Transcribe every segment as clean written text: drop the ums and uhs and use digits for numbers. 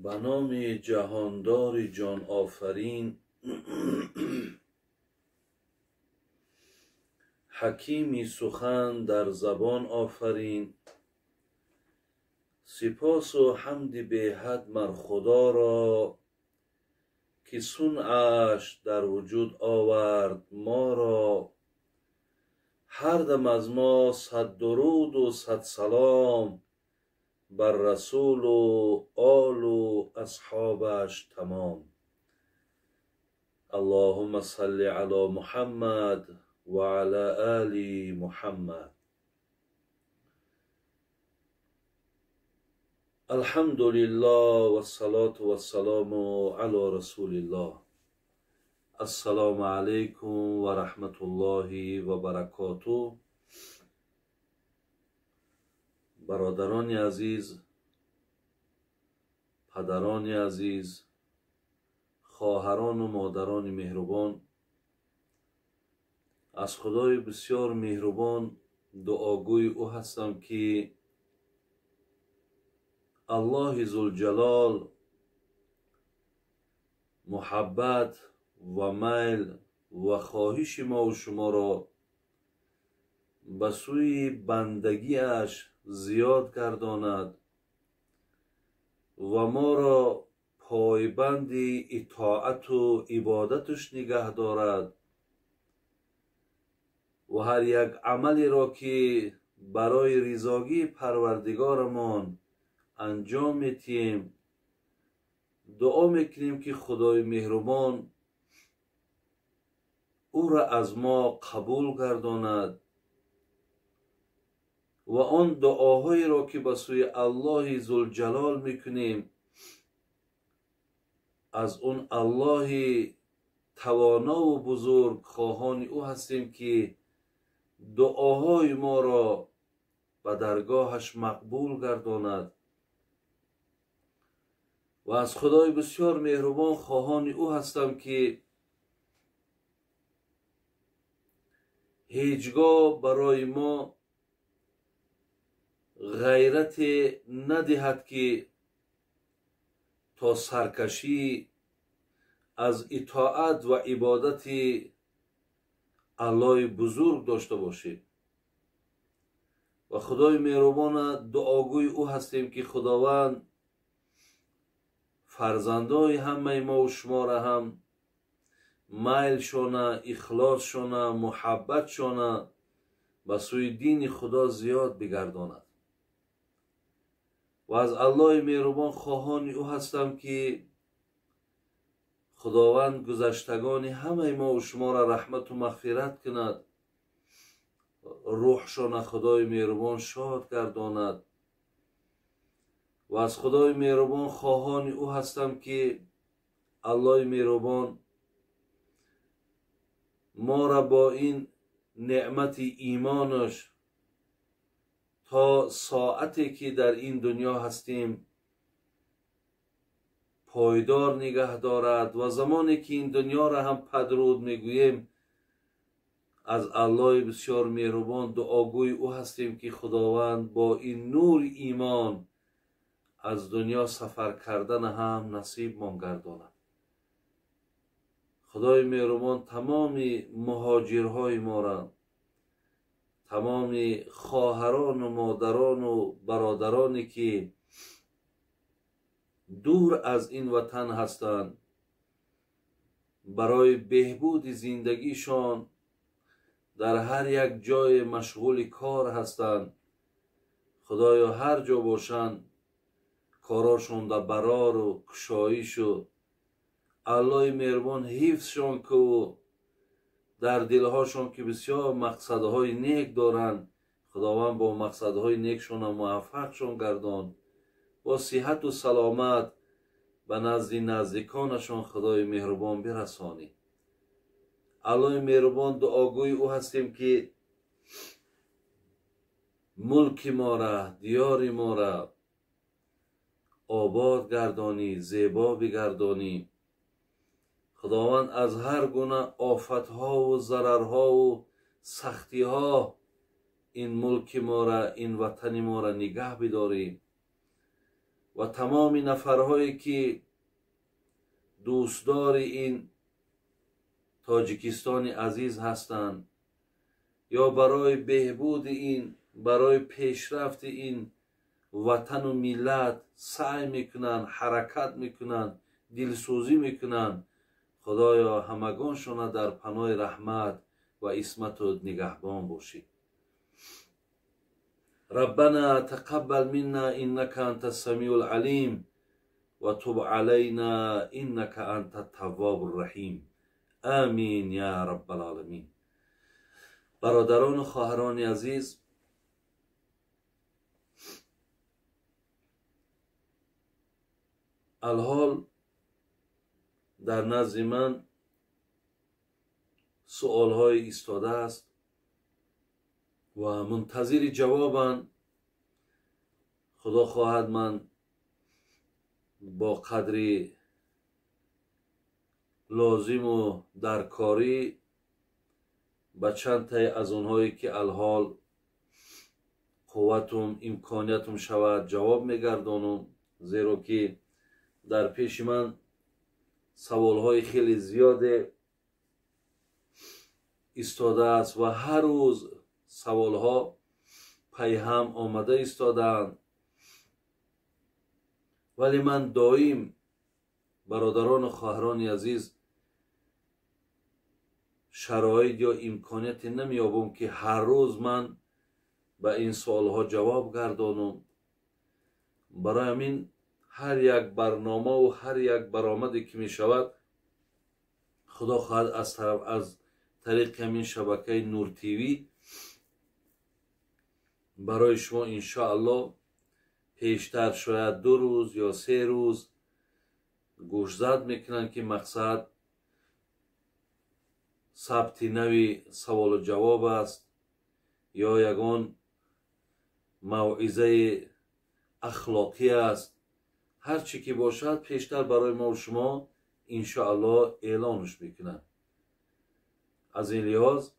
Ба номи ҷаҳондори ҷонофарин, ҳакими сухан дар забон офарин, сипосу ҳамди беҳад мар Худоро, ки сунъаш дар вуҷуд овард моро. Ҳар дам аз мо сад дуруду сад салом бар расулу олу асҳобаш тамом. Аллоҳумма салли ало Муҳаммад ва ала оли Муҳаммад. Алҳамдулиллоҳ вассалоту вассалому ало расулиллоҳ. Ассалому алайкум ва раҳматуллоҳи ва баракотуҳ. Бародарони азиз, падарони азиз, хоҳарону модарони меҳрубон, аз Худои бисёр меҳрубон дуогӯи ӯ ҳастам, ки Аллоҳи Зулҷалол муҳаббат ва майл ва хоҳиши мову шуморо ба сӯи бандагиаш зиёд гардонад ва моро пойбанди итоату ибодаташ нигаҳ дорад ва ҳар як амалеро, ки барои ризогии Парвардигорамон анҷом метиҳем, дуо мекунем, ки Худои меҳрубон ӯро аз мо қабул гардонад ва он дуоҳоеро, ки ба сӯи Аллоҳи Зулҷалол мекунем, аз он Аллоҳи тавонову бузург хоҳони ӯ ҳастем, ки дуоҳои моро ба даргоҳаш мақбул гардонад ва аз Худои бисёр меҳрубон хоҳони ӯ ҳастам, ки ҳеҷ гоҳ барои мо ғайрате надиҳад, ки то саркашӣ аз итоат ва ибодати Аллоҳи бузург дошта бошем. Ва Худои меҳрубона дуогӯи ӯ ҳастем, ки Худованд фарзандои ҳамаи мову шуморо ҳам майлшона, ихлосшона, муҳаббатшона ба сӯи дини Худо зиёд бигардонад. Ва аз Аллоҳи меҳрубон хоҳони ӯ ҳастам, ки Худованд гузаштагони ҳамаи мову шуморо раҳмату мағфират кунад, рӯҳшона Худои меҳрубон шод гардонад. Ва аз Худои меҳрубон хоҳони ӯ ҳастам, ки Аллоҳи меҳрубон моро бо ин неъмати имонаш то соате, ки дар ин дунё ҳастем, пойдор нигаҳ дорад ва замоне, ки ин дунёро ҳам падруд мегӯем, аз Аллоҳи бисёр меҳрубон дуогӯи ӯ ҳастем, ки Худованд бо ин нури имон аз дунё сафар кардан ҳам насибмон гардонад. Худои меҳрубон тамоми муҳоҷирҳои моро, тамоми хоҳарону модарону бародароне, ки дур аз ин ватан ҳастанд, барои беҳбуди зиндагишон дар ҳар як ҷое машғули кор ҳастанд, Худоё ҳар ҷо бошанд, корошон дар барору кушоишу Аллоҳи меҳрубон ҳифзшон куву дар дилҳошон, ки бисёр мақсадҳои нек доранд, Худованд бо мақсадҳои некшона муваффақшон гардон, бо сиҳату саломат ба назди наздиконашон Худои меҳрубон бирасонӣ. Аллоҳи меҳрубон дуогӯи ӯ ҳастем, ки мулки мора, диёри мора обод гардонӣ, зебо бигардонӣ. Худованд аз ҳар гуна офатҳову зарарҳову сахтиҳо ин мулки мора, ин ватани мора нигаҳ бидорӣ. ва тамоми нафарҳое ки дӯстдори ин Тоҷикистони азиз ҳастанд ё барои беҳбуди ин, барои пешрафти ин ватану миллат саъй мекунанд, ҳаракат мекунанд, дилсӯзӣ мекунанд, Худоё ҳамагоншона дар паноҳи раҳмат ва исмату нигаҳбон бошӣ. ربنا تقبل منا إنك أنت السميع العليم وتب علينا إنك أنت التواب الرحيم آمين يا رب العالمين. برادران و خواهران عزیز، الحال در نزد من سؤالهای ایستاده است و منتظر جوابند. خدا خواهد من با قدری لازم و درکاری به چند تای از آنهایی که الحال قوتم امکانیتم شود جواب میگردانم، زیرا که در پیش من سوالهای خیلی زیاد ایستاده است و هر روز سوالها پی هم آمده ایستادند. ولی من دائم برادران و خواهران عزیز شرایط یا امکانیت نمیابم که هر روز من به این سوالها جواب گردانم. برای همین هر یک برنامه و هر یک برآمدی که می شود خدا خواهد از طریق همین شبکه نور تیوی برای شما انشاءالله پیشتر شاید 2 روز یا 3 روز گوشزد میکنن که مقصد ثبت نوی سوال و جواب است یا یگان موعظه اخلاقی است. هر چی که باشد پیشتر برای ما و شما انشاءالله اعلانش میکنن. از این لحاظ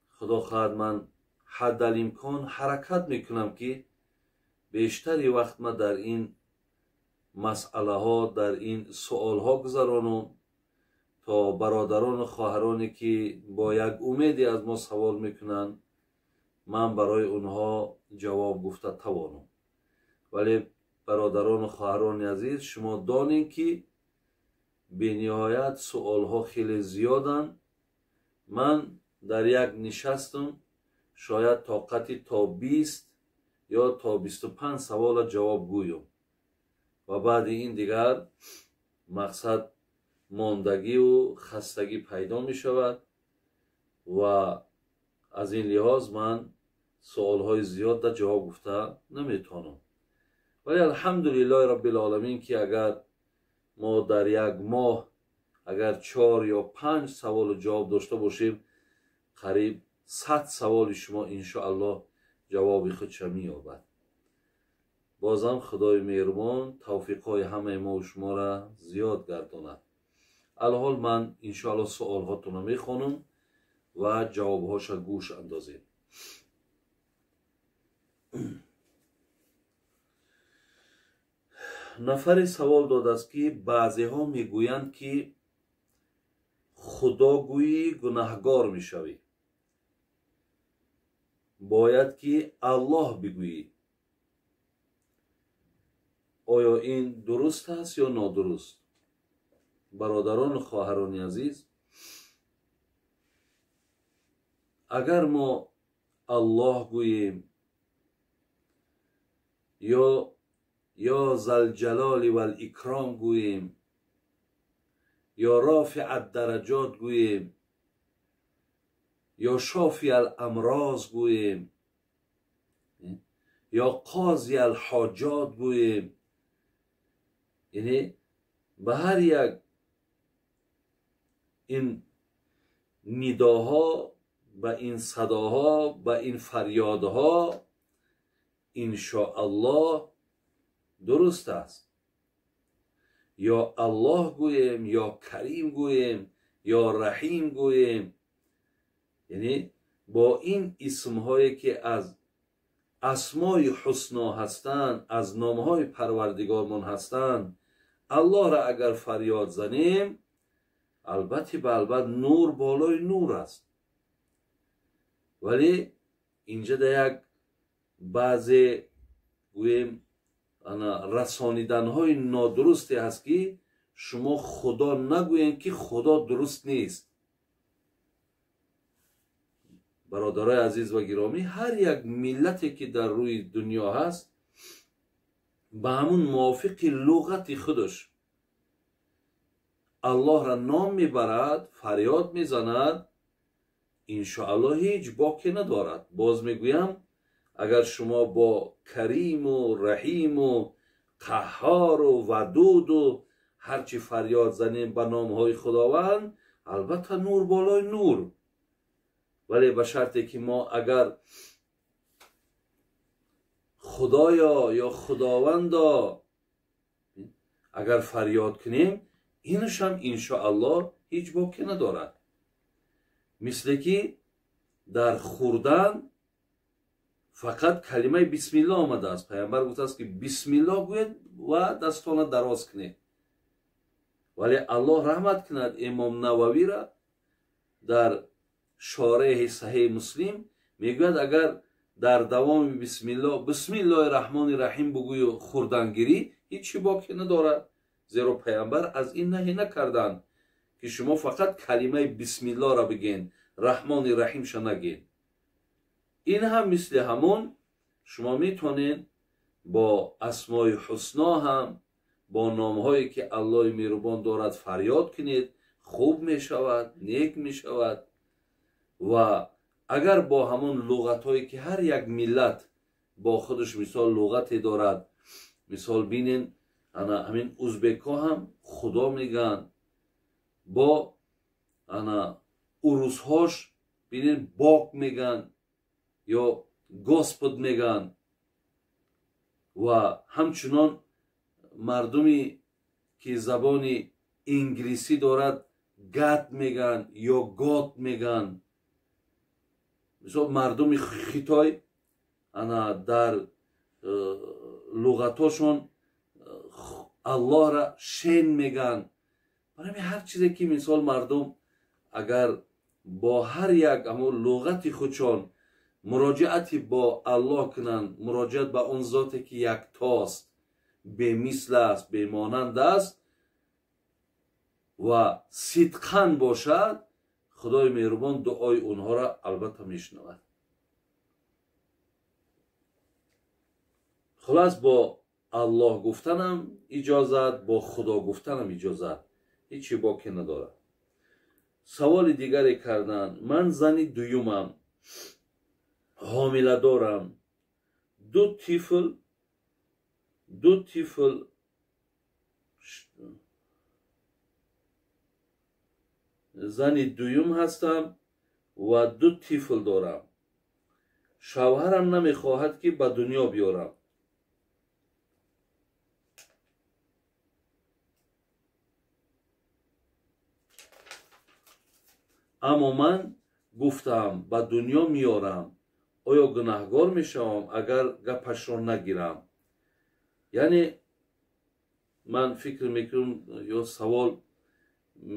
خدا خواهد من حد الامکان حرکت میکنم که بیشتری وقت ما در این مسئله ها، در این سوال ها گذرانم تا برادران و خواهرانی که با یک امیدی از ما سوال میکنن من برای اونها جواب گفته توانم. ولی برادران و خواهران عزیز، شما دانین که بینهایت سوال ها خیلی زیادن. من در یک نشستم شاید طاقتی تا 20 یا تا 25 سوال جواب گویم و بعد این دیگر مقصد ماندگی و خستگی پیدا می شود و از این لحاظ من سوالهای زیاد در جواب گفته نمیتونم. ولی الحمدلله رب العالمین که اگر ما در یک ماه اگر 4 یا 5 سوال جواب داشته باشیم، قریب 100 سوال شما انشاءالله جواب خودش مییابد. بازم خدای مهربان توفیقهای همه ما و شما را زیاد گرداند. الحال من انشاءالله سوالهاتون رو میخوانم و جوابهاش را گوش اندازیم. نفر سوال داده است که بعضی ها میگویند که خداگویی گناهگار میشوی، باید که الله بگویی. آیا این درست است یا نادرست؟ برادران و خواهران عزیز، اگر ما الله گوییم یا ذوالجلال والاکرام گوییم یا رافع الدرجات گوییم یا شافی الامراض گوییم یا قاضی الحاجات گوییم، یعنی به هر یک این نداها، به این صداها، به این فریادها انشاءالله درست است. یا الله گوییم یا کریم گوییم یا رحیم گوییم، یعنی با این اسمهایی که از асмои ҳусно ҳастанд, аз номҳои парвардигормон ҳастанд, аллоҳро агар фарёд занем, албатта ба албат нур болои нур аст. Вале инҷа да як баъзе гӯем расониданҳои нодурусте ҳаст, ки шумо худо нагӯем, ки худо дуруст нест. Бародарои азиз ва гиромӣ, ҳар як миллате ки дар рӯи дунё ҳаст, ба ҳамун мувофиқи луғати худаш аллоҳро ном мебарад, фарёд мезанад, иншоаллоҳ ҳеҷ боке надорад. Боз мегӯям, агар шумо бо кариму раҳиму қаҳҳору вадуду ҳарчи фарёд занем ба номҳои худованд, албатта нур болои нур. Вале ба шарте ки мо агар худоё ё худовандо агар фарёд кунем, инашам иншоаллоҳ ҳеҷ боке надорад. Мисле ки дар хӯрдан фақат калимаи бисмиллоҳ омадааст. Пайғамбар гуфтааст, ки бисмиллоҳ гӯед ва дастона дароз кунед. Вале аллоҳ раҳмат кунад имом Нававиро дар шореҳи саҳеҳи Муслим мегӯяд, агар дар давоми бисмиллоҳ бисмиллоҳи раҳмони раҳим бугӯю хӯрдангирӣ, ҳеҷ боке надорад. Зеро пайғамбар аз ин наҳӣ накарданд, ки шумо фақат калимаи бисмиллоҳро бигӯед, раҳмони раҳимша нагӯед. Ин ҳам мисли ҳамон шумо метавонед бо асмои ҳусно ҳам, бо номҳое ки аллоҳи меҳрубон дорад фарёд кунед, хуб мешавад, нек мешавад. Ва агар бо ҳамон луғатҳое ки ҳар як миллат бо худаш мисол луғате дорад, мисол бинен, ана ҳамин узбекҳо ҳам худо мегӯянд, бо ана урусҳош бинен бок мегӯянд ё господ мегӯянд. Ва ҳамчунон мардуме ки забони инглисӣ дорад гад мегӯянд ё год мегӯянд. Мисол мардуми хитой ана дар луғатҳошон аллоҳра шен мегӯянд. Барои ҳар чизе ки мисол мардум агар бо ҳар як ҳамон луғати худшон муроҷиати бо аллоҳ кунанд, муроҷиат ба он зоте ки яктост, бемисл аст, бемонанд аст ва сидқан бошад, худои меҳрубон дуои онҳоро албатта мешунавад. Хулас, бо аллоҳ гуфтанам иҷозат, бо худо гуфтанам иҷозат, ҳеҷ боке надорад. Саволи дигаре карданд: ман зани дуюмам, ҳомиладорам, ду тифл зани дуюм ҳастам ва ду тифл дорам. Шавҳарам намехоҳад, ки ба дунё биёрам. Аммо ман гуфтам ба дунё меорам. Оё гунаҳгор мешавам, агар гапашро нагирам? Яъне ман фикр мекунам, ё савол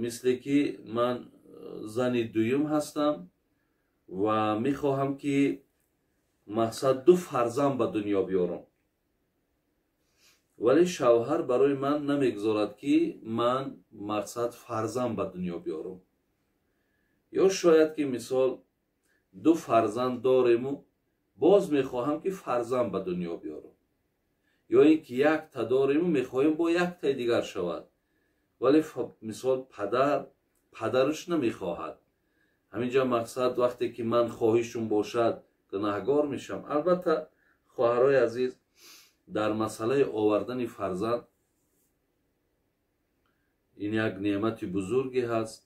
мисле ки ман зани дуюм ҳастам ва мехоҳам, ки мақсад ду фарзанд ба дунё биёрам, вале шавҳар барои ман намегузорад, ки ман мақсад фарзанд ба дунё биёрам. Ё шояд ки мисол ду фарзанд дорему боз мехоҳам, ки фарзанд ба дунё биёрам, ё ин ки якта дорему мехоҳем бо яктаи дигар шавад, вале мисол падараш намехоҳад. Ҳаминҷа мақсад вақте ки ман хоҳишум бошад гунаҳгор мешавам. Албатта хоҳарои азиз, дар масъалаи овардани фарзанд ин як неъмати бузурге ҳаст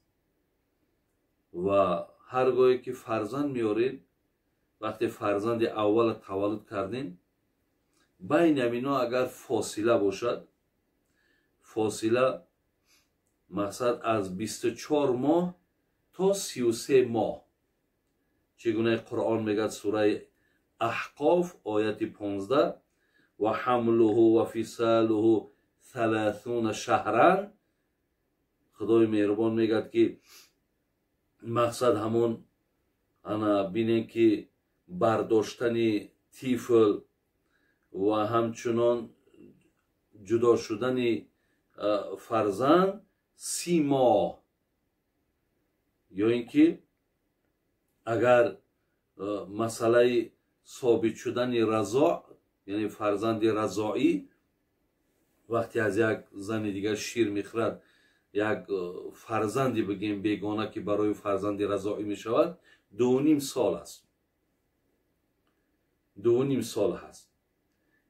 ва ҳар гоҳе ки фарзанд меоред, вақте фарзанди аввала таваллуд кардем, байни ҳамино агар фосила бошад, фосила мақсад аз 24 моҳ то 33 моҳ, чӣ гуна Қуръон мегӯяд сураи Аҳқоф ояти 15 ва ҳамлуҳу ва фисалуҳу 30 шаҳран. Худои меҳрубон мегӯяд, ки мақсад ҳамон ана бинем, ки бардоштани тифл ва ҳамчунон ҷудо шудани фарзанд 30 моҳ, ё ин ки агар масъалаи собит шудани разоъ, яъне фарзанди разоӣ вақте аз як зани дигар шир мехӯрад, як фарзанди бигем бегона, ки барои фарзанди разоӣ мешавад, 2.5 сол аст, 2.5 сол ҳаст.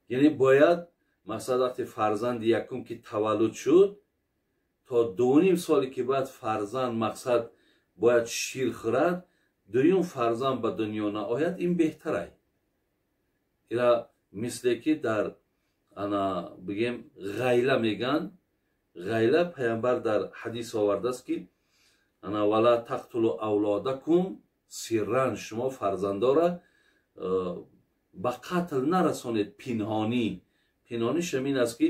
Яъне бояд масалан вақте фарзанди якум ки таваллуд шуд, то 2.5 соле ки бояд фарзанд мақсад бояд шир хӯрад, дуюм фарзанд ба дунё наояд, ин беҳтарай. Ира мисле ки дар ана бигем ғайла меган, ғайла паямбар дар ҳадис овардааст, ки ана вала тақтулу авлодакум сирран, шумо фарзандора ба қатл нарасонед пинҳонӣ. Пинҳониш ҳамин аст, ки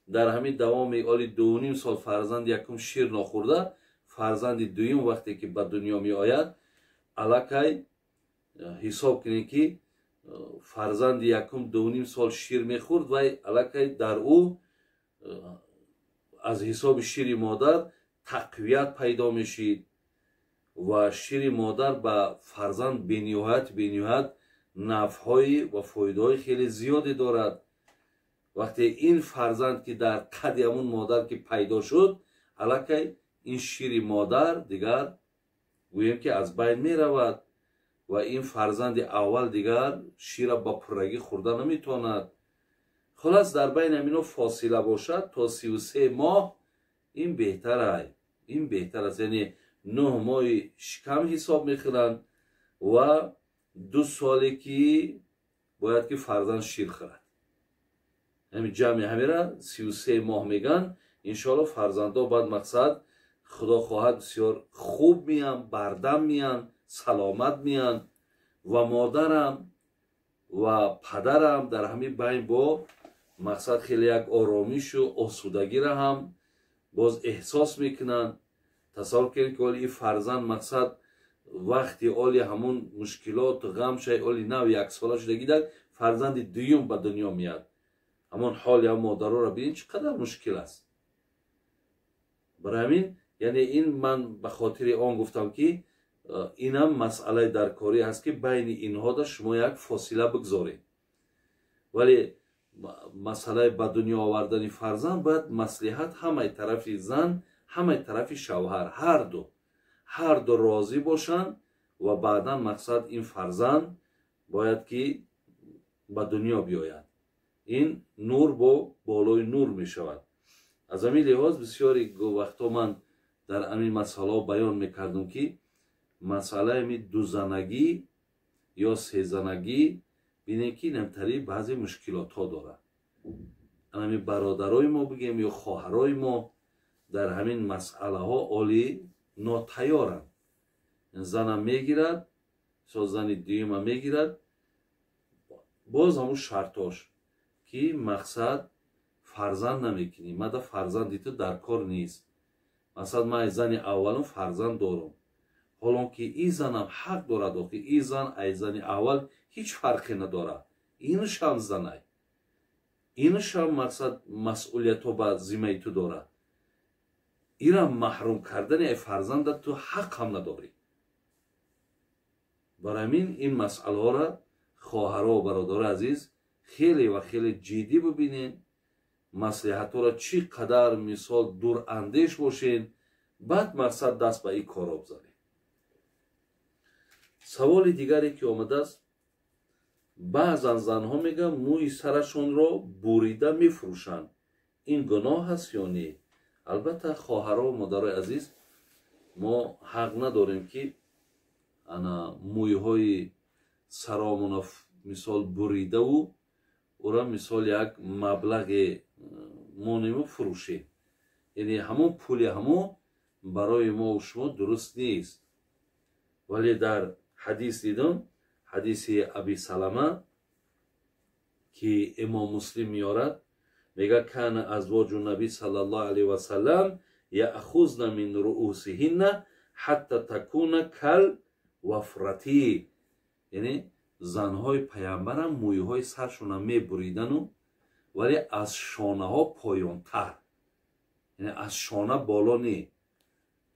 дар ҳамин давоми оли 2.5 сол фарзанди якум шир нохӯрда, фарзанди дуюм вақте ки ба дунё меояд, аллакай ҳисоб кунед, ки фарзанди якум 2.5 сол шир мехӯрд, вай аллакай дар ӯ аз ҳисоби шири модар тақвият пайдо мешид ва шири модар ба фарзанд бениҳоят нафъҳои ва фоидаҳои хеле зиёде дорад. Вақте ин фарзанд ки дар қади ҳамун модар ки пайдо шуд, аллакай ин шири модар дигар гӯем ки аз байн меравад ва ин фарзанди аввал дигар шира ба пуррагӣ хӯрда наметавонад. Хулас, дар байни ҳамино фосила бошад то 33 моҳ, ин беҳтарай, ин беҳтар аст. Яъне 9 моҳи шикам ҳисоб мекунанд ва 2 соле ки бояд ки фарзанд шир хӯрад. Ҳамин ҷамъи ҳамира 33 моҳ меган. Иншоалло фарзандо баъд мақсад худо хоҳад бисёр хуб меян, бардам меян, саломат меян ва модарам ва падарам дар ҳамин байн бо мақсад хеле як оромишу осудагиро ҳам боз эҳсос мекунанд. Тасаввур кунед, ки оли ин фарзанд мақсад вақти оли ҳамун мушкилоту ғамшай оли нав 1 сола шудагӣ дар фарзанди дуюм ба дунё меяд, ҳамон ҳоли ҳам модароро бинед, чӣ қадар мушкил аст. Барои ҳамин, яъне ин ман ба хотири он гуфтам, ки инам масъалаи даркорӣ ҳаст, ки байни инҳода шумо як фосила бигзоред. Вале масъалаи ба дунё овардани фарзанд бояд маслиҳат ҳамаи тарафи зан, ҳамаи тарафи шавҳар, ҳарду розӣ бошанд ва баъдан мақсад ин фарзанд бояд ки ба дунё биёяд. Ин нур бо болои нур мешавад. Аз ҳамин лиҳоз бисёри вақтҳо ман дар ҳамин масъалаҳо баён мекардам, ки масъалаи ҳамин дузанагӣ ё сезанагӣ, бинем, ки инамтари баъзе мушкилотҳо дорад. Ҳамин бародарои мо бигем ё хоҳарои мо дар ҳамин масъалаҳо оли нотайёранд. Занам мегирад, со зани дуюма мегирад, боз ҳамун шартош, ки мақсад фарзанд намекунӣ, мада фарзанди ту дар кор нест, масалан ман аз зани аввалум фарзанд дорам. Ҳолон ки ин занам ҳақ дорад, охи ин зан аз зани аввал ҳеҷ фарқе надорад, инушам занай, инушам мақсад масъулиятҳо ба зиммаи ту дорад, инам маҳрум кардани ай фарзанда ту ҳақ ҳам надорӣ. Барои ҳамин ин масъалаҳоро, хоҳаро ва бародарои азиз, хеле ва хеле ҷиддӣ бибинед, маслиҳатҳоро чӣ қадар мисол дурандеш бошед, баъд мақсад даст ба ин корро бизанед. Саволи дигаре ки омадааст: баъзан занҳо мегӯянд, мӯи сарашонро бурида мефурӯшанд, ин гуноҳ аст ё не? Албатта, хоҳаро ва модарои азиз, мо ҳақ надорем, ки ана мӯйҳои саромона мисол буридаву ӯра мисол як маблағе монему фурӯшем. Яъне ҳамон пули ҳамон барои мо шумо дуруст нест. Вале дар ҳадис дидам, Ҳадиси Аби Салама, ки Имом Муслим меорад, мега: кана азвоҷу наби саллаллоҳу алайҳи васаллам яъхузна мин руусиҳинна ҳатта такуна кал вафрати. Яъне занҳои паямбарам мӯйҳои саршона мебуридану, вале аз шонаҳо поёнтар, яъне аз шона боло не,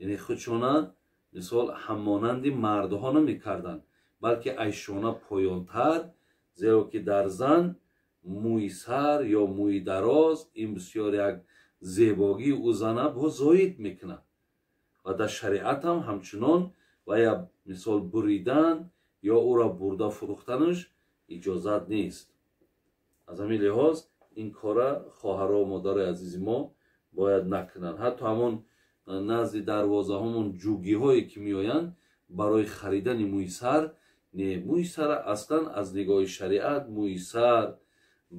яъне худшона мисол ҳаммонанди мардҳо намекарданд, балки аз шона поёнтар, зеро ки дар зан мӯи сар ё мӯи дароз ин бисёр як зебогии ӯ зана боз зоид мекунад ва дар шариатам ҳамчунон ва я мисол буридан ё ӯро бурда фурӯхтанаш иҷозат нест. Аз ҳамин лиҳоз ин кора хоҳаро, модарои азизи мо бояд накунанд. Ҳатто ҳамон назди дарвозаҳомон ҷугиҳое ки меоянд барои харидани мӯи сар, не, мӯи сара аслан аз нигоҳи шариат мӯи сар,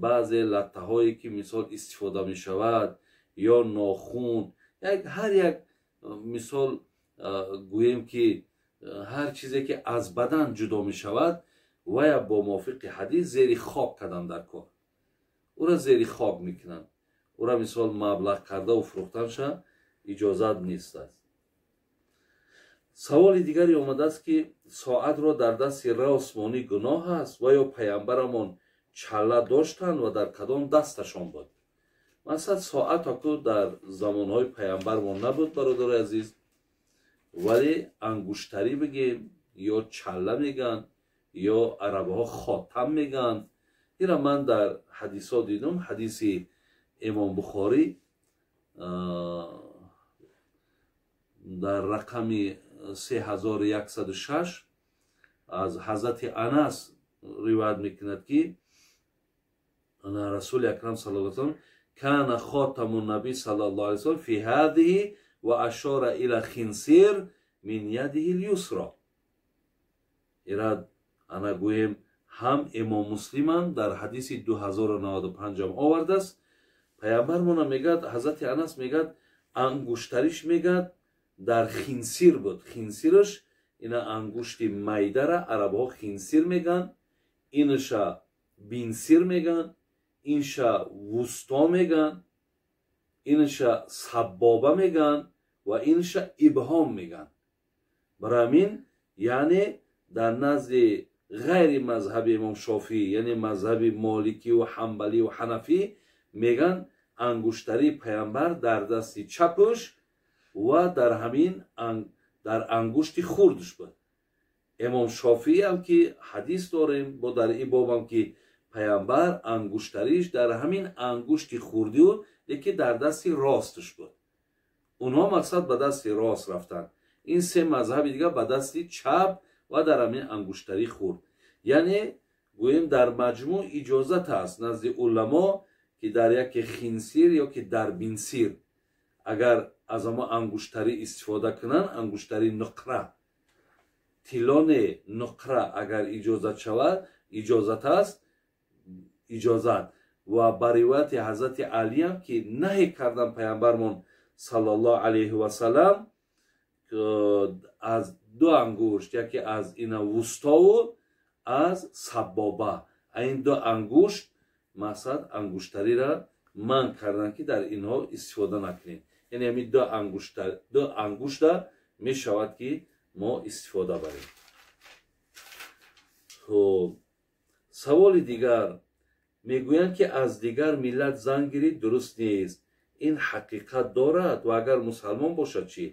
баъзе латтаҳое ки мисол истифода мешавад ё нохун, ҳар як мисол гӯем ки ҳар чизе ки аз бадан ҷудо мешавад, вая бо мувофиқи ҳадис зери хок кардан дар кор, ӯра зери хок мекунанд, ӯра мисол маблағ кардаву фурӯхтанша иҷозат нест аст. Саволи дигаре омадааст, ки соатро дар дасти росмонӣ гуноҳ аст ва ё паямбарамон чалла доштанд ва дар кадом дасташон буд? Масалан, соат аку дар замонҳои паямбармон набуд, бародари азиз, вале ангуштарӣ бигем ё чалла мегӯянд, ё арабҳо хотам мегӯянд. Ира ман дар ҳадисҳо дидум, ҳадиси Имом Бухорӣ дар рақами 3106 аз ҳазрати Анас ривоят мекунад, ки Расули Акрам саллаллоҳу алайҳи васаллам кана хотаму наби саллаллоҳу алайҳи васаллам фи ҳадиҳи ва ашора ила хинсир мин ядиҳи люсро. Ира ана гӯем ҳам Имом Муслимам дар ҳадиси 2095 овардааст. Паямбармона мегӯяд, ҳазрати Анас мегӯяд, ангуштариш мегӯяд дар хинсир буд. Хинсираш ина ангушти майдара арабҳо хинсир мегӯянд, инаша бинсир мегӯянд, инша вусто мегӯянд, инаша саббоба мегӯянд ва инша ибҳом мегӯянд. Барои ҳамин яъне дар назди ғайри мазҳаби Имом Шофиӣ, яъне мазҳаби моликиву ҳамбаливу ҳанафӣ, мегӯянд ангуштарии паямбар дар дасти чапуш ва дар ҳамин дар ангушти хурдш буд. Имом Шофииам ки ҳадис дорем, бо дар ин бобам ки паямбар ангуштариш дар ҳамин ангушти хурдиу, лекин дар дасти ростш буд. Онҳо мақсад ба дасти рост рафтанд. Ин се мазҳаби дигар ба дасти чап ва дар ҳамин ангуштари хурд. Яъне гӯем дар маҷмӯъ иҷозат аст назди уламо, ки дар яке хинсир ё ки дар бинсир агар аз ҳамо ангуштарӣ истифода кунанд, ангуштари нуқра, тиллоне нуқра агар иҷозат шавад, иҷозат аст, иҷозат. Ва ба ривояти ҳазрати Алиам, ки наҳӣ кардан паямбармон саллаллоҳу алайҳи васаллам аз ду ангушт, яке аз ина вустову аз саббоба, ин ду ангушт мақсад ангуштариро манъ карданд, ки дар инҳо истифода накунем. Яъне ҳамин ду ангушта мешавад, ки мо истифода барем. Хуб, саволи дигар мегӯянд, ки аз дигар миллат зан гирӣ дуруст нест. Ин ҳақиқат дорад? Ва агар мусалмон бошад чӣ?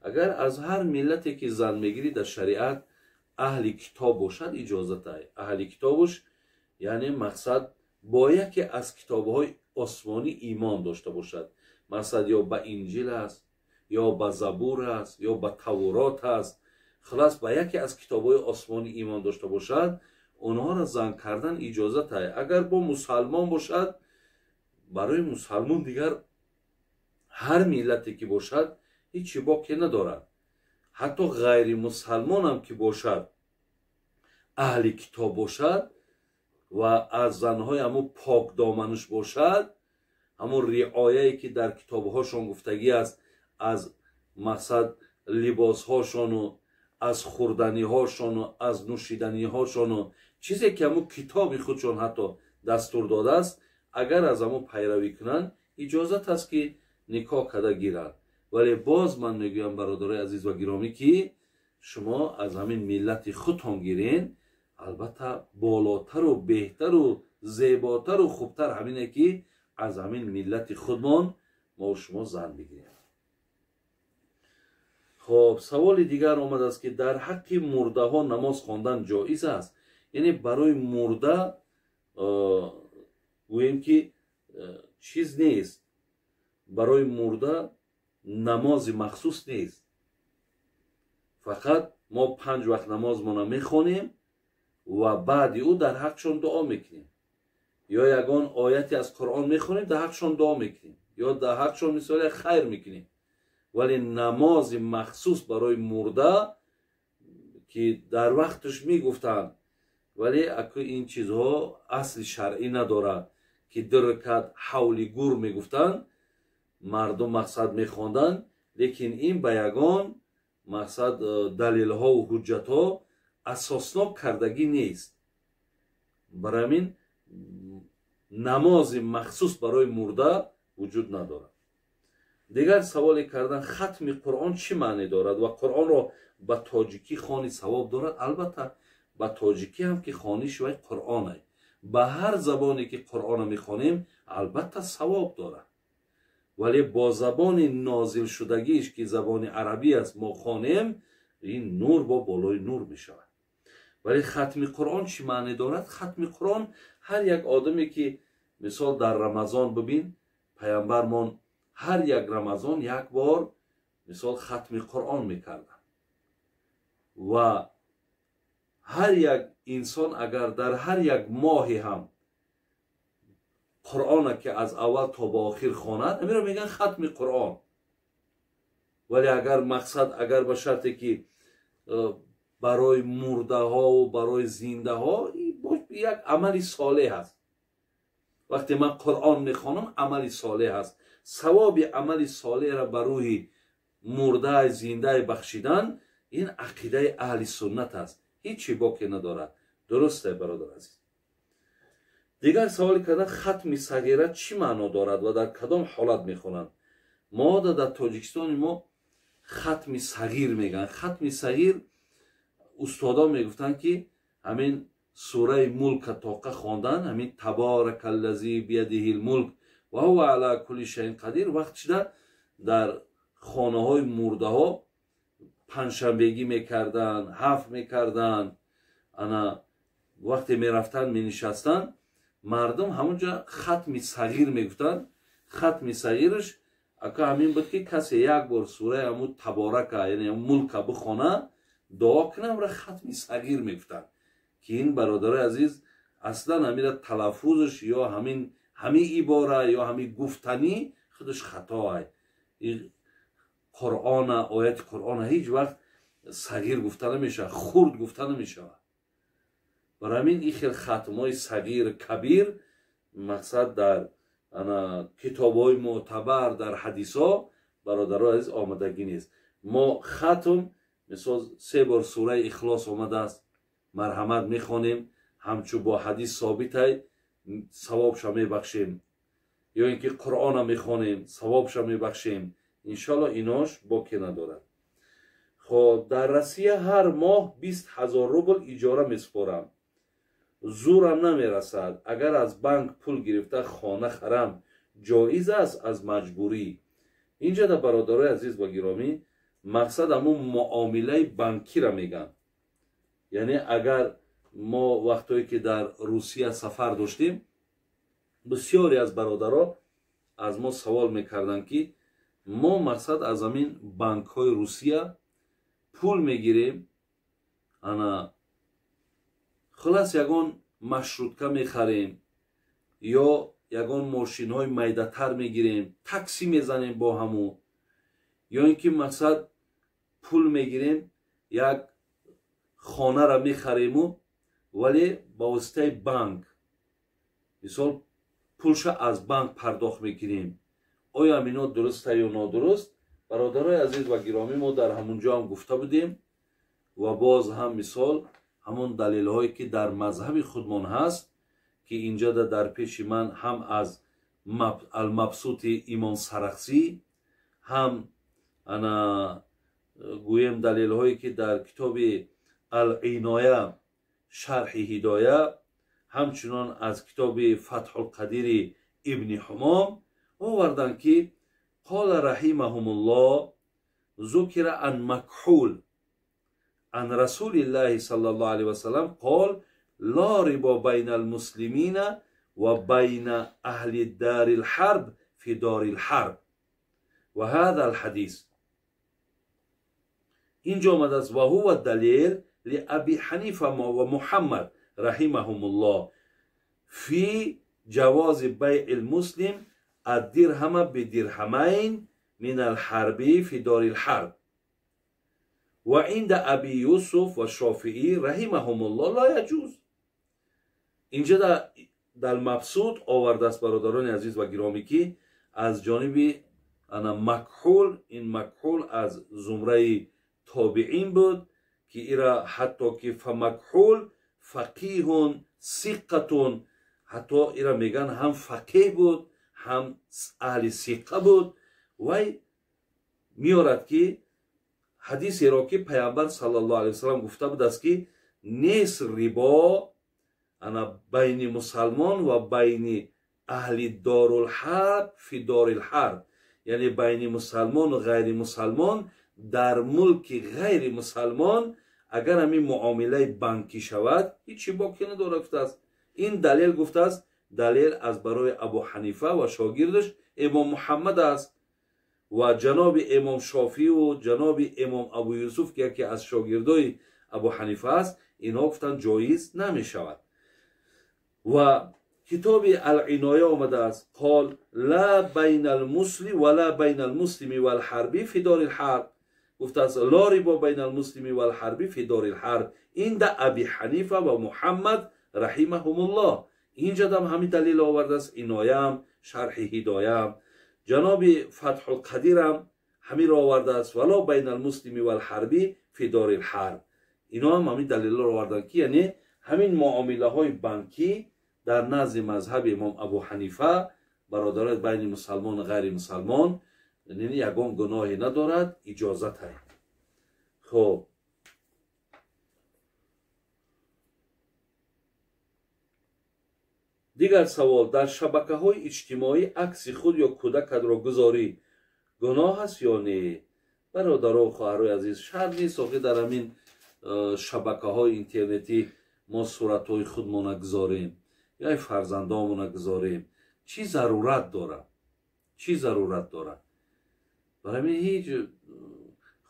Агар аз ҳар миллате ки зан мегирӣ, дар шариат аҳли китоб бошад, иҷозат ай. Аҳли китобуш яъне мақсад бо яке аз китобҳои осмонӣ имон дошта бошад. Мақсад ё ба Инҷил аст, ё ба Забур аст, ё ба Таврот аст. Хулас ба яке аз китобҳои осмонӣ имон дошта бошад, онҳоро зан кардан иҷозат ай. Агар бо мусалмон бошад, барои мусалмон дигар ҳар миллате ки бошад ҳеҷ боке надорад. Ҳатто ғайримусалмонам ки бошад, аҳли китоб бошад ва аз занҳои ҳамун покдоманаш бошад, ҳамун риояе ки дар китобҳошон гуфтагӣ аст, аз мақсад либосҳошону Аз хӯрданиҳошону аз нӯшиданиҳошону чизе ки ҳамун китоби худшон ҳатто дастур додааст, агар аз ҳамун пайравӣ кунанд, иҷозат аст ки никоҳ карда гиранд. Вале боз ман мегӯям, бародарои азиз ва гиромӣ, ки шумо аз ҳамин миллати худтон гирен, албатта болотару беҳтару зеботару хубтар ҳамине ки аз ҳамин миллати худмон мо шумо зан бигирем. Хоб, саволи дигар омадааст, ки дар ҳаққи мурдаҳо намоз хондан ҷоиз аст? Яъне барои мурда гӯем ки чиз нест, барои мурда намози махсус нест. Фақат мо 5 вақт намозмона мехонем ва баъди ӯ дар ҳаққшон дуо мекунем, ё ягон ояте аз Қуръон мехонем, дар ҳаққшон дуо мекунем, ё дар ҳаққшон мисол як хайр мекунем. Вале намози махсус барои мурда ки дар вақташ мегуфтанд, вале аку ин чизҳо асли шаръӣ надорад, ки 2 ракат ҳавли гур мегуфтанд, мардум мақсад мехонданд, лекин ин ба ягон мақсад далелҳову ҳуҷҷатҳо асоснок кардагӣ нест. Барои ҳамин намози махсус барои мурда вуҷуд надорад. Дигар саволе кардан, хатми Қуръон чӣ маъне дорад ва Қуръонро ба тоҷикӣ хони савоб дорад? Албатта, ба тоҷикӣ ҳам ки хониш вай Қуръонай. Ба ҳар забоне ки Қуръонро мехонем, албатта савоб дорад. Вале бо забони нозилшудагиш ки забони арабӣ аст мо хонем, ин нур бо болои нур мешавад. Вале хатми Қуръон чӣ маъне дорад? Хатми Қуръон ҳар як одаме ки мисол дар Рамазон бибин, паямбармон ҳар як Рамазон як бор мисол хатми Қуръон мекарданд. Ва ҳар як инсон агар дар ҳар як моҳе ҳам Қуръона ки аз аввал то ба охир хонад, ҳаминро мегӯянд хатми Қуръон. Вале агар мақсад, агар ба шарте ки барои мурдаҳову барои зиндаҳо як амали солеҳ аст. Вақте ман Қуръон мехонам, амали солеҳ аст. Савоби амали солеҳро ба рӯҳи мурдаи зиндаи бахшидан ин ақидаи аҳли суннат аст, ҳеҷ боке надорад. Дурусте, бародар азиз. Дигар саволе кардан, хатми сағира чӣ маъно дорад ва дар кадом ҳолат мехонанд? Мо дар Тоҷикистони мо хатми сағир мегӯянд. Хатми сағир устодон мегуфтанд, ки ҳамин сураи Мулка тоқа хондан, ҳамин табаракаллази биядиҳил мулк ва ҳува ала кулли шайин қадир, вақт шуда дар хонаҳои мурдаҳо панҷшанбегӣ мекарданд, ҳафт мекарданд. Ана вақте мерафтанд, менишастанд, мардум ҳамонҷа хатми сағир мегуфтанд. Хатми сағираш ака ҳамин буд, ки касе як бор сураи ҳамун Таборака, яъне Мулка бихона, дуо кунам, ра хатми сағир мегуфтанд. Ки ин, бародарои азиз, аслан ҳамира талаффузаш ё ҳамин ҳамин ибора ё ҳамин гуфтанӣ худаш хатоай. Қуръона, ояти Қуръона ҳеҷ вақт сағир гуфта намешавад, хурд гуфта намешавад. Барои ҳамин ин хел хатмҳои сағир, кабир мақсад дар ана китобҳои мӯътабар, дар ҳадисҳо, бародарои азиз, омадагӣ нест. Мо хатм мисол 3 бор сураи Ихлос омадааст, марҳамат мехонем, ҳамчун бо ҳадис собитай, савобша мебахшем, ё ин ки Қуръона мехонем, савобша мебахшем. Иншоалло инош боке надорад. Хоб, дар Россия ҳар моҳ 20 000 рубл иҷора месупорам, зурам намерасад. Агар аз банк пул гирифта хона харам, ҷоиз аст аз маҷбурӣ? Инҷа да, бародарои азиз ва гиромӣ, мақсад ҳамун муомилаи банкира мегӯянд. Яъне агар мо вақтое ки дар Русия сафар доштем, бисёре аз бародаро аз мо савол мекарданд, ки мо мақсад аз ҳамин банкҳои Русия пул мегирем, ана хулас ягон маршрутка мехарем ё ягон мошинҳои майдатар мегирем, такси мезанем бо ҳамун, ё ин ки мақсад пул мегирем, як хонара мехарему, вале ба воситаи банк, мисол пулша аз банк пардохт мекунем, оё ҳамино дуруста ё нодуруст? Бародарои азиз ва гиромӣ, мо дар ҳамун ҷо ҳам гуфта будем. Ва боз ҳам мисол ҳамон далелҳое ки дар мазҳаби худмон ҳаст, ки инҷа дар пеши ман ҳам аз Алмабсути Имом Сарахсӣ, ҳам ана гӯем далелҳое ки дар китоби Ал-Иноя шарҳи Ҳидоя, ҳамчунон аз китоби Фатҳулқадири Ибни Ҳумом оварданд, ки қола раҳимаҳумуллоҳ зукира ан Макҳул ан Расулиллаҳи саллаллоҳу алайҳи васаллам қол ла рибо байна алмуслимина ва байна аҳли дари лҳарб фи дори лҳарб ва ҳаза алҳадис. Инҷо омадааст ва ҳува далел лиаби Ҳанифа ва Муҳаммад раҳимаҳумуллоҳ фи ҷавози байъи лмуслим аддирҳама бидирҳамайн мин алҳарби фи дори лҳарб ва инда Аби Юсуф ва Шофиӣ раҳимаҳумуллоҳ ла яҷуз. Инҷа дар Мабсуд овардааст, бародарони азиз ва гиромӣ, ки аз ҷониби ана Макҳул, ин Макҳул аз зумраи тобиин буд, ки ира ҳатто ки фамакҳул фақиҳун сиққатун, ҳатто ира меган ҳам фақеҳ буд, ҳам аҳли сиққа буд. Вай меорад, ки ҳадисеро ки Пайғамбар саллаллоҳу алайҳи васаллам гуфта будааст, ки нест рибо ана байни мусалмон ва байни аҳли дорулҳарб фи дорилҳарб, яъне байни мусалмону ғайри мусалмон дар мулки ғайри мусалмон агар ҳамин муомилаи банкӣ шавад, ҳеҷ боке надорад, гуфтааст. Ин далел гуфтааст, далел аз барои Абу Ҳанифа ва шогирдаш Имом Муҳаммад аст ва ҷаноби Имом Шофиу ҷаноби Имом Абу Юсуф, ки яке аз шогирдои Абу Ҳанифа аст, инҳо гуфтанд ҷоиз намешавад. Ва китоби Ал-Иноя омадааст, қол ла байна алмусли ва ла байна алмуслими валҳарби фи дори лҳарб, гуфтааст ла рибо байна алмуслими валҳарби фи дори лҳарб инда Аби Ҳанифа ва Муҳаммад раҳимаҳумуллоҳ. Инҷадам ҳамин далел овардааст, Иноям, шарҳи Ҳидоям, ҷаноби Фатҳулқадирам ҳаминро овардааст, вало байна алмуслими валҳарби фи дори лҳарб. Иноам ҳамин далелро оварданд, ки яъне ҳамин муомилаҳои банкӣ дар назди мазҳаби Имом Абу Ҳанифа, бародарои, байни мусалмон ва ғайри мусалмон ягон гуноҳе надорад, иҷозат ҳаст. Хоб, дигар савол: дар шабакаҳои иҷтимоӣ акси худ ё кӯдакатро гузорӣ гуноҳ аст ё не? Бародаро, хоҳарои азиз, шарт нест охи дар ҳамин шабакаҳои интернетӣ мо суратҳои худмона гузорем ё фарзандомона гузорем. Чӣ зарурат дорад? Чӣ зарурат дорад? Барои ҳамин ҳеҷ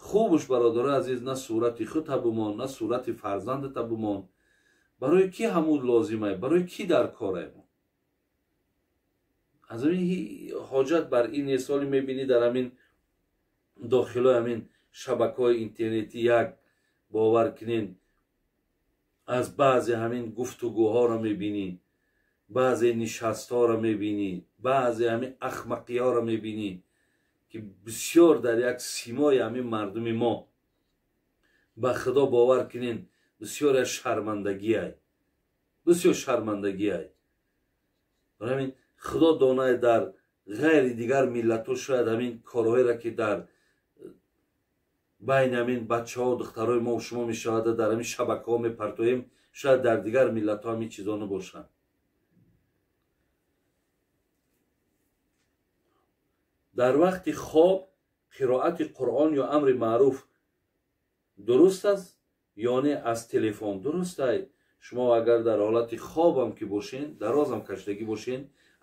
хубш, бародарои азиз, на сурати худта бимон, на сурати фарзандата бимон. Барои кӣ ҳамун лозимае? Барои кӣ дар корае? Аз ҳамин ҳоҷат бар ин нест. Ҳоле мебинӣ дар ҳамин дохилои ҳамин шабакаҳои интернетӣ як бовар кунен, аз баъзе ҳамин гуфтугӯҳоро мебинӣ, баъзе нишастҳоро мебинӣ, баъзе ҳамин ахмақиҳоро мебинӣ, ки бисёр дар як симои ҳамин мардуми мо, ба Худо бовар кунен, бисёр як шармандагиай, бисёр шармандагиай. Барои ҳамин Худо донае дар ғайри дигар миллатҳо шояд ҳамин корҳоеро ки дар байни ҳамин бачаҳо, духтарои мо шумо мешавад, дар ҳамин шабакаҳо мепартоем, шояд дар дигар миллатҳо ҳамин чизо набошанд. Дар вақти хоб қироати Қуръон ё амри маъруф дуруст аст ё не аз телефон? Дуруст ай. Шумо агар дар ҳолати хобам ки бошен, дарозам кашидагӣ бошен,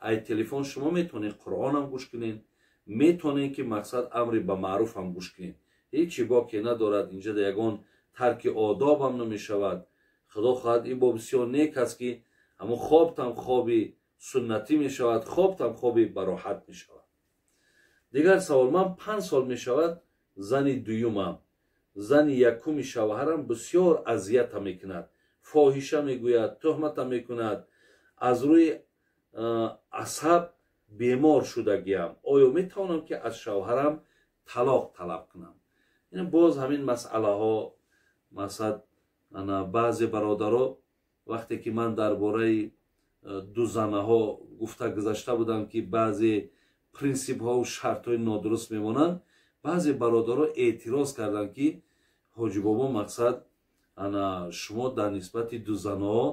ай телефон шумо метавонед Қуръонам гӯш кунед, метавонед ки мақсад амри ба маъруфам гӯш кунед. Ҳеҷ боке надорад, инҷа ягон тарки одобам намешавад. Худо хоҳад ин бо бисёр нек аст, ки ҳамон хобтам хоби суннатӣ мешавад, хобтам хоби бароҳат мешавад. Дигар савол: ман 5 сол мешавад зани дуюмам. Зани якуми шавҳарам бисёр азията мекунад, фоҳиша мегӯяд, тӯҳмата мекунад, аз рӯи асаб бемор шудагиам. Оё метавонам ки аз шавҳарам талоқ талаб кунам? Ин боз ҳамин масъалаҳо, Мақсад ана баъзе бародаро вақте ки ман дар бораи дузанаҳо гуфта гузашта будам, ки баъзе принсипҳову шартҳои нодуруст мемонанд, баъзе бародаро эътироз карданд, ки Ҳоҷибобо мақсад ана шумо дар нисбати дузанаҳо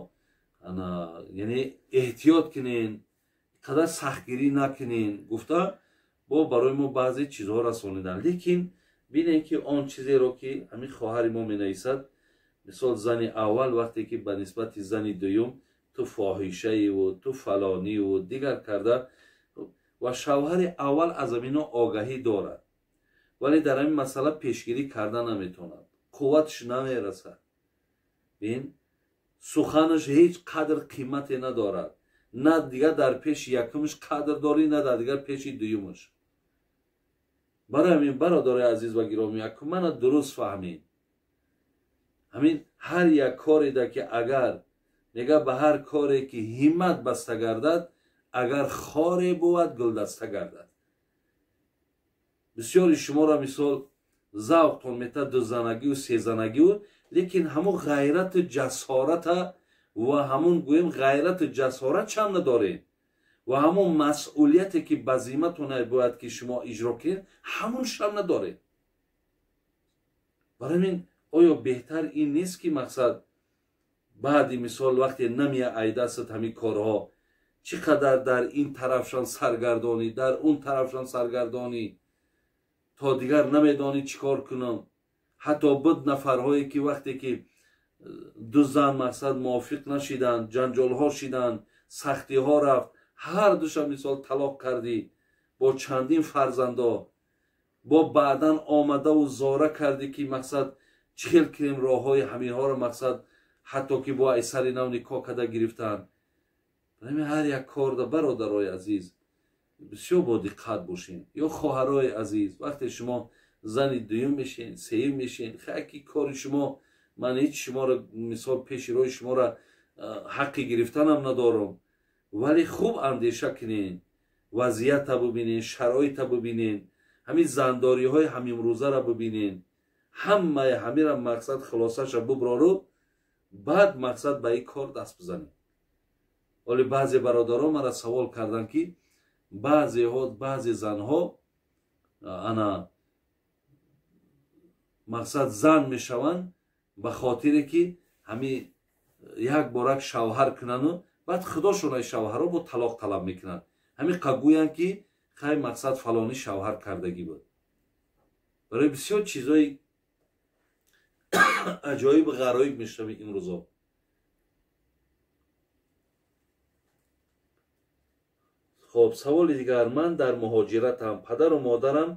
ана яъне эҳтиёт кунен, қадар сахтгирӣ накунен гуфта, бо барои мо баъзе чизҳо расониданд. Лекин бинем, ки он чизеро ки ҳамин хоҳари мо менависад, мисол зани аввал вақте ки ба нисбати зани дуюм ту фоҳишаиву ту фалониву дигар карда, ва шавҳари аввал аз ҳамино огаҳӣ дорад, вале дар ҳамин масъала пешгирӣ карда наметавонад, қувваташ намерасад. Бин, суханаш ҳеҷ қадр қимате надорад, на дигар дар пеши якумаш қадр дорӣ, на дар дигар пеши дуюмаш. Барои ҳамин бародарои азиз ва гиромӣ, якум мана дуруст фаҳмед, ҳамин ҳар як кореда ки агар мега ба ҳар коре ки ҳиммат баста гардад, агар хоре бувад гулдаста гардад. Бисёри шуморо мисол завқтон метад дузанагию сезанагию, лекин ҳамун ғайрату ҷасората ва ҳамун гӯем ғайрату ҷасорат чанд надоред ва ҳамун масъулияте ки ба зимматон бояд ки шумо иҷро кунед, ҳамун шам надоред. Барои ҳамин оё беҳтар ин нест, ки мақсад баъди мисол вақте намеайдастад ҳамин корҳо, чӣ қадар дар ин тарафшон саргардонӣ, дар он тарафшон саргардонӣ, то дигар намедонӣ чӣ кор кунам. Ҳатто буд нафарҳое ки вақте ки ду зан мақсад мувофиқ нашиданд, ҷанҷолҳо шиданд, сахтиҳо рафт, ҳар душа мисол талоқ кардӣ бо чандин фарзандо, бо баъдан омадаву зора кардӣ, ки мақсад чӣ хел кунем роҳҳои ҳаминҳоро, мақсад ҳатто ки бо айсари нав никоҳ карда гирифтанд. Ҳамин ҳар як корда бародарои азиз бисёр бо диққат бошем. Ё хоҳарои азиз, вақте шумо зани дуюм мешен, сеюм мешен, хайки кори шумо, ман ҳеҷ шуморо мисол пеши роҳи шуморо ҳаққи гирифтанам надорам, вале хуб андеша кунен, вазъията бубинен, шароита бубинен, ҳамин зандориҳои ҳамимрӯзаро бубинен, ҳамаи ҳамира мақсад хулосаша буброру баъд мақсад ба ин кор даст бизанед. Вале баъзе бародарон мара савол карданд, ки баъзеҳо баъзе занҳо ана мақсад зан мешаванд ба хотире ки ҳамин як борак шавҳар кунану баъд худошон ай шавҳарро бо талоқ талаб мекунанд. Ҳамин қа гӯянд, ки хай мақсад фалонӣ шавҳар кардагӣ буд. Барои бисёр чизҳои аҷоиб ғароиб мешавӣ имрӯзо. Хоб, саволи дигар. Ман дар муҳоҷиратам, падару модарам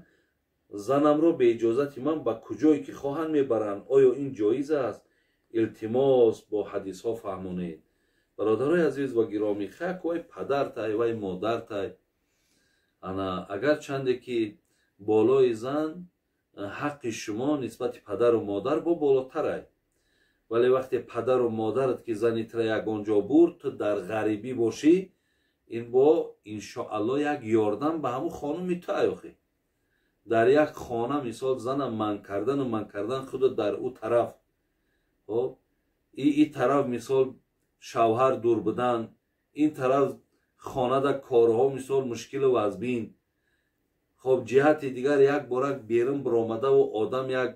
занамро бе иҷозати ман ба куҷое ки хоҳанд мебаранд. Оё ин ҷоиз аст? Илтимос бо ҳадисҳо фаҳмонед. Бародарои азиз ва гиромӣ, хак вай падартай, вай модартай. Ана агар чанде ки болои зан ҳаққи шумо нисбати падару модар бо болотарай, вале вақте падару модарат ки зани тра ягон ҷо бурд, ту дар ғарибӣ бошӣ, ин бо иншоалло як ёрдам ба ҳамун хонуми ту ай. Дар як хона мисол зана ман кардану ман кардан худо дар ӯ тараф, хоб и тараф мисол шавҳар дур будан, ин тараф хонада корҳо мисол мушкилу вазбин. Хоб ҷиҳати дигар як борак берун баромадаву одам як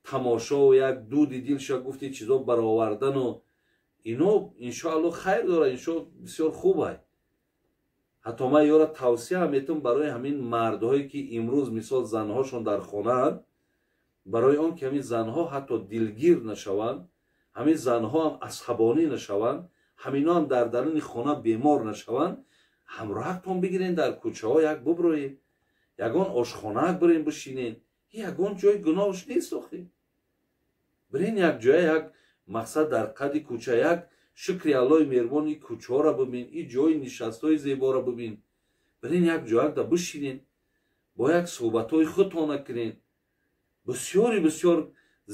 тамошову як дуди дилша гуфти чизо баровардану ино иншоалло хайр дорад, иншо бисёр хуб ай. Ҳатто ман ёра тавсия метам барои ҳамин мардҳое ки имрӯз мисол занҳошон дар хонаанд, барои он ки ҳамин занҳо ҳатто дилгир нашаванд, ҳамин занҳо ҳам асабонӣ нашаванд, ҳамино ҳам дар даруни хона бемор нашаванд, ҳамроҳатон бигирен, дар кӯчаҳо як буброед, ягон ошхонаак бирен бишинен, ягон ҷои гуноҳш нест. Охи бирен як ҷоя, як мақсад дар қади кӯча, як шукри Аллоҳи меҳрубон и кӯчаҳоро бибин, и ҷои нишастҳои зеборо бибин, бирен як ҷоякда бишинен, бо як суҳбатҳои худтона кунен. Бисёри бисёр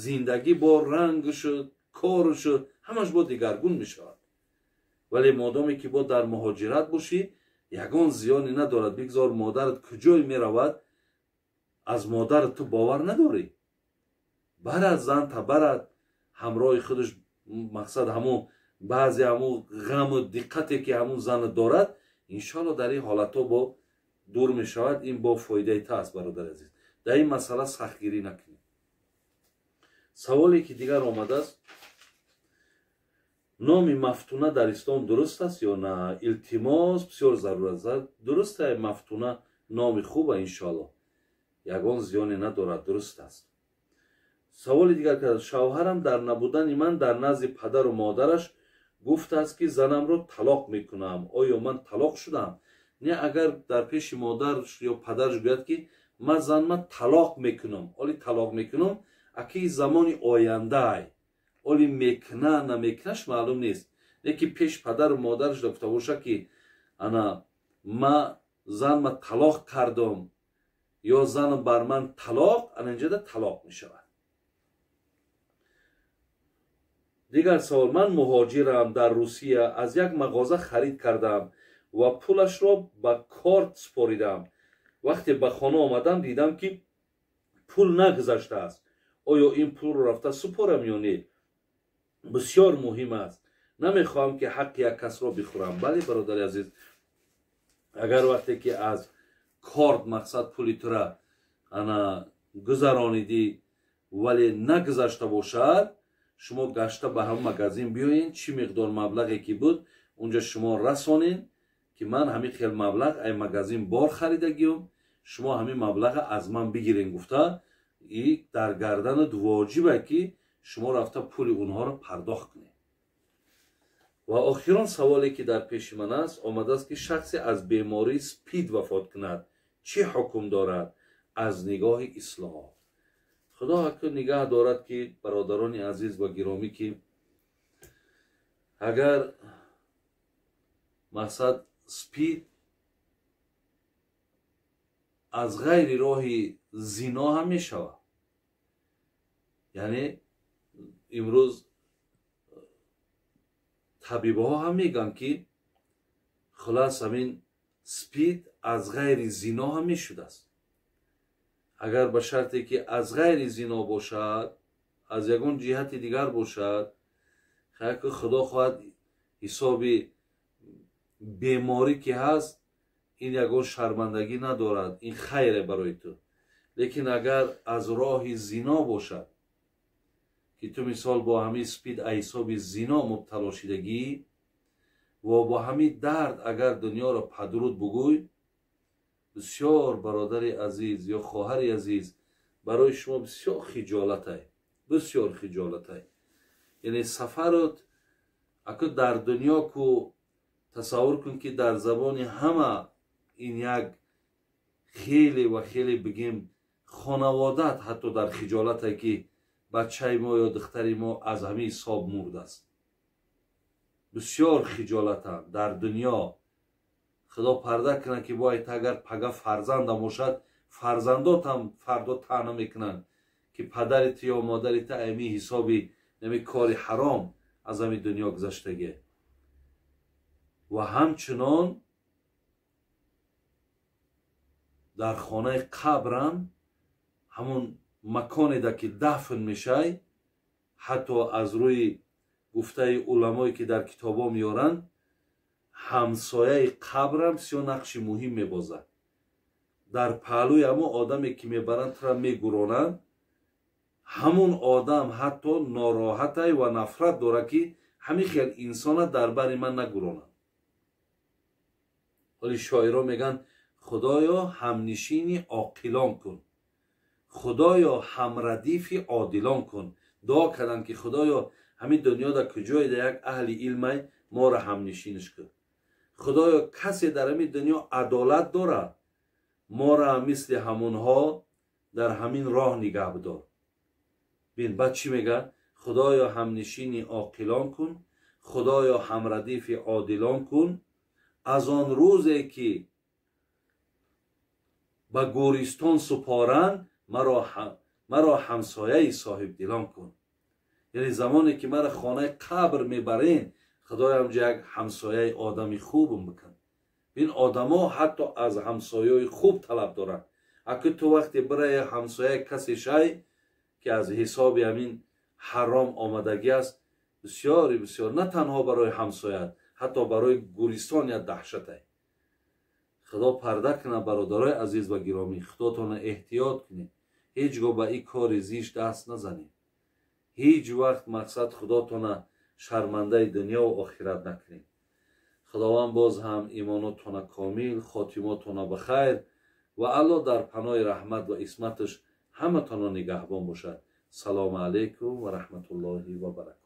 зиндагӣ бо ранг шуд, кор шуд, ҳамаш бо дигаргун мешавад. Вале модоме ки бо дар муҳоҷират бошӣ, ягон зиёне надорад. Бигзор модарат куҷое меравад, аз модарат ту бовар надорӣ, барад занта, барад. ҳамроҳи худаш мақсад ҳамун баъзе ҳамун ғаму диққате ки ҳамун зан дорад, иншоалло дар ин ҳолатҳо бо дур мешавад. Ин бо фоидаи та аст, бародари азиз. Дар ин масъала сахтгирӣ накунед. Саволе ки дигар омадааст: номи Мафтуна дар ислом дуруст аст ё на? Илтимос, бисёр зарур аст. Дуруст аст, Мафтуна номи хуба, иншоалло ягон зиёне надорад, дуруст аст. Саволи дигар кард: шавҳарам дар набудани ман дар назди падару модараш гуфтааст, ки занамро талоқ мекунам. Оё ман талоқ шудам? Не, агар дар пеши модарш ё падараш гӯяд, ки ман занма талоқ мекунам, оли талоқ мекунам, аки замони ояндаай, оли мекуна намекунаш маълум нест, лекин пеш падару модараш гуфта боша, ки ана ма занма талоқ кардам ё занам бар ман талоқ, ана инҷода талоқ мешавад. Дигар савол: ман муҳоҷирам, дар Русия аз як мағоза харид кардам ва пулашро ба корт супоридам. Вақте ба хона омадам, дидам, ки пул нагузаштааст. Оё ин пулро рафта супорам ё не? Бисёр муҳим аст, намехоҳам, ки ҳаққи як касро бихӯрам. Бале, бародари азиз, агар вақте ки аз корт мақсад пули тура ана гузаронидӣ, вале нагузашта бошад, шумо гашта ба ҳамон магазин биёен, чӣ миқдор маблағе ки буд, унҷа шумо расонен, ки ман ҳамин хел маблағ ай магазин бор харидагиём, шумо ҳамин маблаға аз ман бигирен гуфта, и дар гарданат воҷибе, ки шумо рафта пули онҳоро пардохт кунед. Ва охирон саволе ки дар пеши ман аст, омадааст, ки шахсе аз бемории спид вафот кунад, чӣ ҳукм дорад аз нигоҳи ислом? Худо ҳакку нигаҳ дорад, ки бародарони азиз ва гиромӣ, ки агар мақсад спид аз ғайри роҳи зино ҳам мешавад, яъне имрӯз табибҳо ҳам мегӯянд, ки хулас ҳамин спид аз ғайри зино ҳам мешудааст. Агар ба шарте ки аз ғайри зино бошад, аз ягон ҷиҳати дигар бошад, ки худо хоҳад ҳисоби беморӣ ки ҳаст, ин ягон шармандагӣ надорад, ин хайре барои ту. Лекин агар аз роҳи зино бошад, ки ту мисол бо ҳамин спид ҳисоби зино мубтало шидагӣ ва бо ҳамин дард агар дунёро падруд бугӯй, бисёр бародари азиз ё хоҳари азиз, барои шумо бисёр хиҷолатай, бисёр хиҷолатай. Яъне сафарот аку дар дунё ку тасаввур кун, ки дар забони ҳама ин як хеле ва хеле бигем хонаводат ҳатто дар хиҷолате, ки бачаи мо ё духтари мо аз ҳамин ҳисоб мурдааст. Бисёр хиҷолатанд дар дунё. Худо парда кунад, ки бояд агар пага фарзандам бошад, фарзандотам фардо таъна мекунанд, ки падари ту ё модари ту ами ҳисоби нами кори ҳаром аз ҳамин дунё гузаштагӣ. Ва ҳамчунон дар хонаи қабрам ҳамон маконеда ки дафн мешай, ҳатто аз рӯи гуфтаи уламое ки дар китобҳо меоранд, ҳамсояи қабрам бисёр нақши муҳим мебозад. Дар паҳлӯи ҳамон одаме ки мебаранд, тура мегуронанд, ҳамон одам ҳатто нороҳатай ва нафрат дорад, ки ҳамин хел инсона дар бари ман нагуронанд. Ҳоли шоиро мегӯянд: худоё ҳамнишини оқилон кун, худоё ҳамрадифи одилон кун. Дуо карданд, ки худоё ҳамин дунёда куҷое да як аҳли илмай, моро ҳамнишинаш кун. Худоё касе дар ҳамин дунё адолат дорад, моро мисли ҳамонҳо дар ҳамин роҳ нигаҳ бидор. Бин, баъд чӣ мегӯяд? Худоё ҳамнишини оқилон кун, худоё ҳамрадифи одилон кун. Аз он рӯзе ки ба гӯристон супоранд, маро ҳамсояи соҳибдилон кун. Яъне замоне ки маро хонаи қабр мебарен, худоям ҷа як ҳамсояи одами хубам бикун. Бин, одамо ҳатто аз ҳамсояи хуб талаб доранд. Аки ту вақте бирае ҳамсояи касе шай, ки аз ҳисоби ҳамин ҳаром омадагӣ аст, бисёри бисёр на танҳо барои ҳамсоят, ҳатто барои гӯристон як даҳшате. Худо парда кунад, бародарои азиз ва гиромӣ, худотона эҳтиёт кунед, ҳеҷ гоҳ ба ин кори зишт даст назанед, ҳеҷ вақт мақсад худотона шармандаи дунё ва охират накунед. Худованд боз ҳам имонотона комил, хотимотона ба хайр ва Аллоҳ дар паноҳи раҳмат ва исматаш ҳаматонро нигаҳбон бошад. Салому алайкум ва раҳматуллоҳи ва баракотуҳ.